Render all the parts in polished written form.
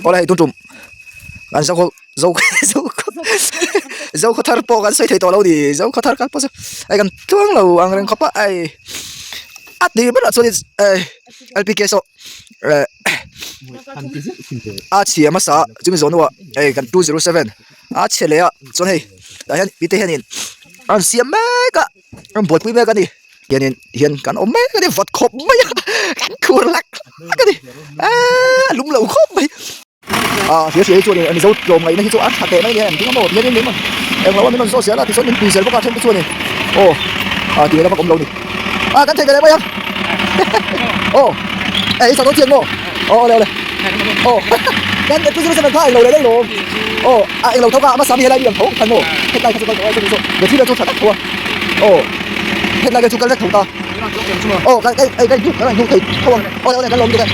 Awle hei tun tum kan zo khaw zo zo zo khaw thar pawh kan sawi thei tawh lo ni zo khaw thar kal pawh chu hei kan tluang lo ang reng khawp a hei a tir berah chuan in lpk saw eh a chhia hmasa a chumi zawh hnuah hei kan 207 a chhe leh a chuan hei tah hian mite hianin an rawn siam mek a an rawn buaipui mek a ni hianin hian kan awm mek a ni vawt khawp mai a kan khur lak lak a ni eee a lum lo khawp mai ah hria hria hi chuan mizo tlawm ngaihna hi chu a tha teh mai a ni a engtin emaw hianin min rawn englo a min rawn zawh zel a tichuan min pui zel bawk a then te chuanin aw ah tih leh lam a awm lo a ni ah kan thei ve leh mai ang aw eh i chak dawn chian maw aw awle awle aw kan 207 kha englo leh daih lawm aw a englo tho kha a hmasa mi helai mi ang tho khan maw hetlai kha chu kal tawh a chuan chu ve thil chu tha tak tho a aw hetlai kha chu kal vek tho ta aw kan kai kai hnuk kan hnuk thei tho ang awle awle kan lawm tuk e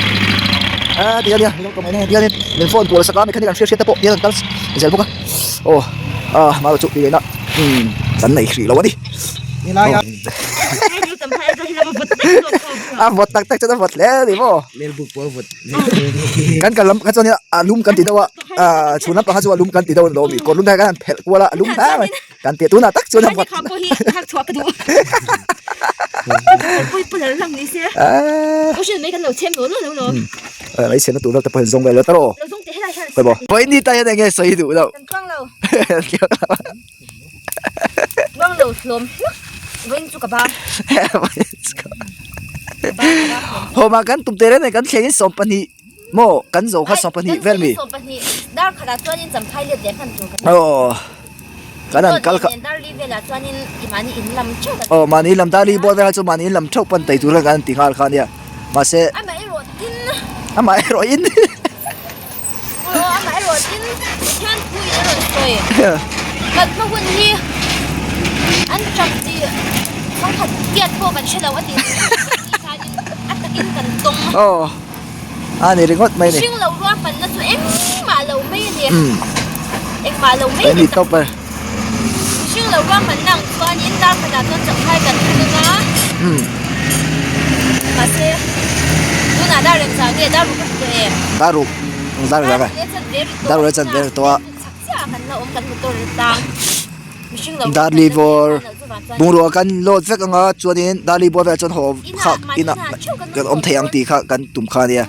a ti a nia min lo tawm mai hian min phone kual sak a mechanic an hriat hriat te pawh hian an kal zel bawk a aw a hmar chu tih lehna kan nei hrih lo a ni. A vawt tak tak chuan a vawt hle a ni maw kan kal lam kha chuan a lum kan ti deuh a ah chhun lampang kha chu a lum kan ti deuh a ni lawm ni kawr lum te khan phelh kual a a lum hle mai kan tih tunah tak chuan a vawt ah mai chhiatna tur vel te pawh hi an zawng vel ta rawh khawi maw vawiin ni ta hian enge sawi duh loh. Ruang lo hlawm hlak vawiin chu ka ba. Hawma kan tum teh reng kan thleng in 12 maw kan zo kha 12 vel mi. 12 dar khatah chuanin champhai let leh hman tur kan. Aw kan han kal kha. Dar li velah chuanin i mahni in lam theuh kan. Aw mahni in lam dar li bawr velah chu mahni in lam theuh pan tai tur kan ti nghal kha ania mahse. Amaherawh tin. Amaherawh in. Aw amaherawh tin Pathian thu in a rawn sawi. Kan hma hun hi an tap tih thangkhat tiat pawh kan hre lo a tih tih khanin a takin kan tawng. Aw a ni ringawt mai ni. Mihring lo ruahmanna chu engmah lo mai a ni. Engmah lo mai a ni tawp e. Mihring lo ruahmanna ang chuanin dar khatah chuan chawhthai kan thleng a. Mahse tunah dar engzah nge dar ruk a hmu tawh em? Dar ruk dar engzah nge? Dar ruk leh chan ve ri tawh a. Darli bawr bungrua kan load vek anga chuanin darli bawr velah chuan haw kha inah kan awm thei ang tih kha kan tum kha ania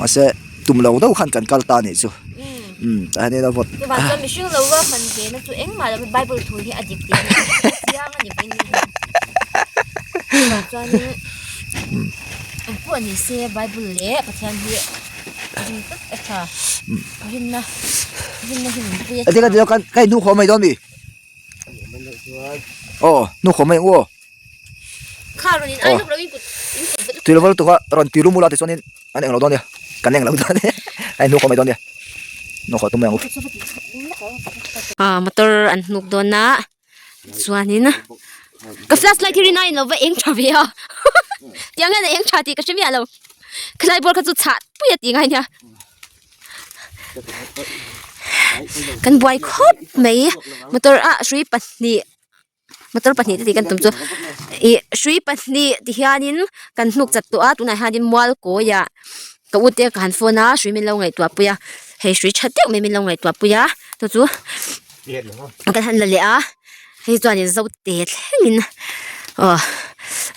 mahse tum lo deuh khan kan kal ta anih chu umm tah hianin a vawt Ati ka tilo kan ka inhnuk haw mai dawn mi aw hnuk haw mai ang u aw aw tui lo tuk a rawn ti rum ula tichuanin an englo dawn nia kan englo dawn nia a inhnuk haw mai dawn nia hnuk haw tum mai ang u. Ah motor an hnuk dawn a chuanin ka flashlight hi rin aiin lo va eng tha ve a tiang hian a eng tha tih ka hre miah lo khalai bawr kha chu chhah pui a tih ngai nia kan buai khawp mai motor ah hrui pahnih motor pahnih te tih kan tum chu ih hrui pahnih ti hianin kan hnuk chat tawh a tunah hianin mual kawiah ka u te ka han phone a hrui min lo ngaihtuah pui a hei hrui tha deuh mai min lo ngaihtuah pui a chu chu kan han la leh a hei chuanin zote thlengin aw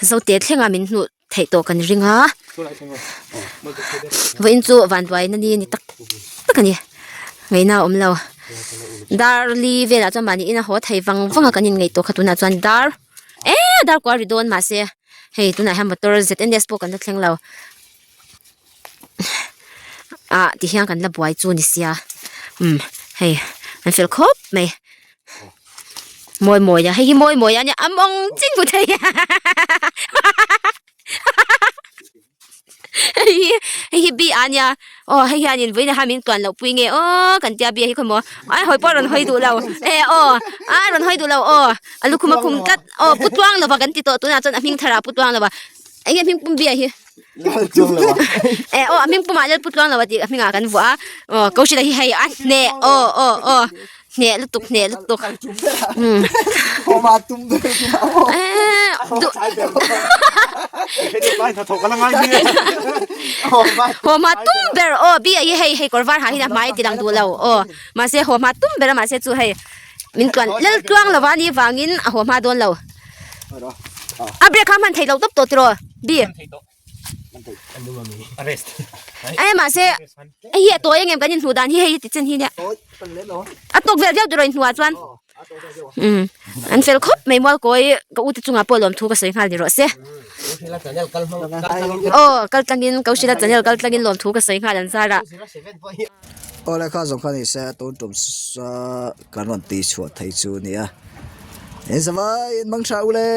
zote thlenga min hnuh theih tawh kan ring a vawiin chu vanduaina ni a ni tak tak a ni ngaihna a awm lo dar li velah chuan mahni in a haw thei vang vang a kan inngaihtuah kha tunah chuan dar eee dar kual ri dawn mahse hei tunah hian motor zns pawh kan la thleng lo ah ti hian kan la buai chu ni sia umm hei an fel khawp mai mawi mawi a hei hi mawi mawi a nia a mawng chin hmu thei hei hi hei hi bi a nia aw hei hianin vawiin ah hian min tuan loh pui nge aw kan tia bi a hi khawimaw a hawi pawh a rawn hawi duh lo e aw a rawn hawi duh lo aw a lukhum a khum tlat aw pu tluang lova kan ti tawh tunah chuan a hming tharah pu tluang lova eng nge hming pum bi a hi. E aw a hming pumah lal pu tluang lo a tih a hmingah kan vuah a aw ko hrilh hi hei a hneh aw aw aw Hneh lutuk hneh lutuk. Haw hma tum ber aw bi a hi hei hei kawr var ha hian a hmai a ti lang duh lo aw mahse haw hma tum ber a mahse chu hei min tluan lal tluang lo va ni vangin a haw hma dawn lo a brake kha hman theih loh tawp tawh tiraw bi. Ai mahse hei hi a tawi ang em kan inhmuh dan hi hei ti chen hi nia a tawk vel viau tur a inhmuh ah chuan umm an fel khawp mai mual kawi ka u te chungah pawh lawmthu ka sawi nghal ni rawh se aw kal tlangin ko hrila channel kal tlangin lawmthu ka sawi nghal an zar ah. Aw le kha zawng kha ni se tun tum kan rawn tih chhuah thei chu nia in zavai in mang tha u le.